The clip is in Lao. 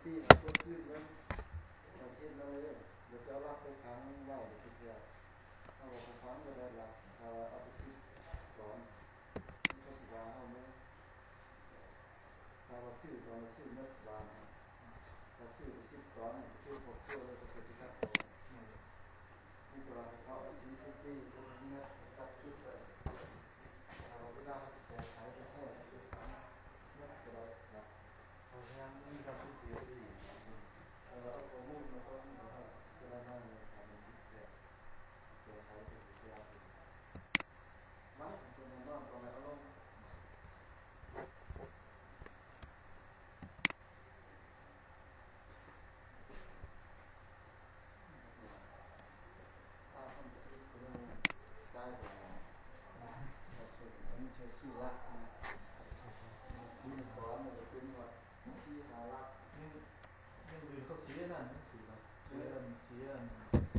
ທີ່ເຮົາເປີດຄືນເບິ່ງ ເຮົາເຮັດມາເລີຍ ບໍ່ຈະເອົາຫຼັກໄປຝັງໄວ້ເດີ ເຮົາເອົາໄປຝັງບໍ່ໄດ້ຫຼັກ ຖ້າວ່າເອົາໄປສືບຕອນ ມັນກໍຊິວ່າເຮົາເລີຍ ຖ້າວ່າຊື້ກໍຊື້ໝົດວ່າ ຖ້າຊື້ໄປສິບຕອນ ກໍຄືຄອບຄົວເລີຍ ກໍຄືທີ່ຕັດອອກ ມີແຕ່ວ່າເຂົາເອົາສີ່ສິບປີ ເຮັດເງິນຕັດຈຸດໄປ ຖ້າວ່າເວລາເຮົາແກ້ໄຂແທ້ໆ ເຮັດຕາມເງິນກໍໄດ້ ເຮົາແຮງມີການສູນເສຍອີກ ແຕ່ວ່າເອົາຂໍ້ມູນມາກ່ອນ ແລ້ວເຮົາພິຈາລະນາໃນການແກ້ໄຂເປັນເສຍອີກ ມັນເປັນແນ່ນອນຕ້ອງໄດ້ເອົາລົງ. ຢ່າງອື່ນເຂົາເສຍນັ້ນ ເສຍ ເສຍອັນ